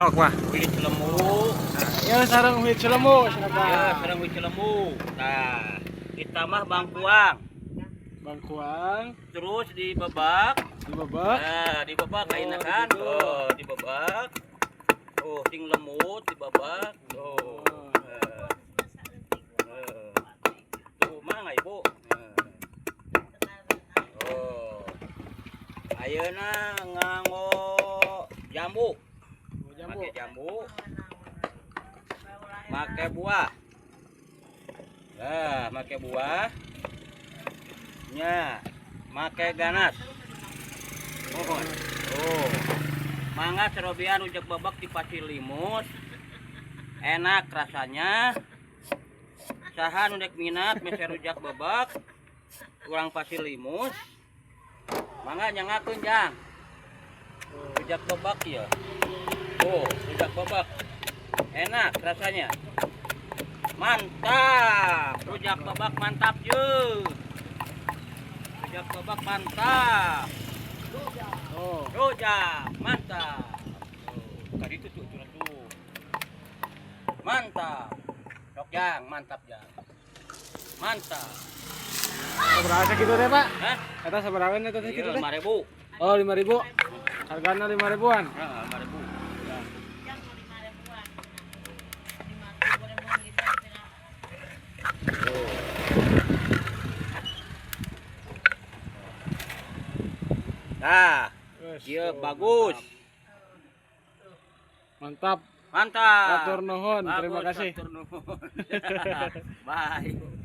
Sok wah. Wih celemu. Ya sareng wih celemu Ya, cenah. sareng wih celemu. Nah, ditambah bangkuang. Bangkuang. Terus dibebak. Dibebak. Nah, dibebak ayeuna kan. Oh, dibebak. Oh, sing lemut dibebak. Oh. Tuh, mangga Ibu. Oh. Ayeuna nganggo jambu. Jambu. Make jambu. Make buah. Nah, make buah. Nya, make ganas. Oh. Oh. Mangga cobian rujak bebek di Pasirlimus. Enak rasanya. Saha nu dek minat meser rujak bebek urang Pasirlimus. Mangga nyanggakeun, Jang. Rujak bebek ya. Oh, rujak bebek. Enak rasanya. Mantap. Rujak bebek mantap ye. Rujak bebek mantap. Oh. Rujak mantap. Oh, tadi itu tuh tuh. Mantap. Sok Jang, mantap Jang. Mantap. Sabaraha sakitu teh, Pak? Hah? Eta sabaraha eta teh kitu Iya, teh? 5.000. Oh, 5.000. Hargana 5 ribuan. Heeh, 5.000. Jang 5 ribuan. 5 ribuan gitu. Oh. Nah, Wes, ieu tuh, bagus. Mantap. Mantap. Hatur nuhun, terima Bagus, kasih. hatur nuhun. Bye.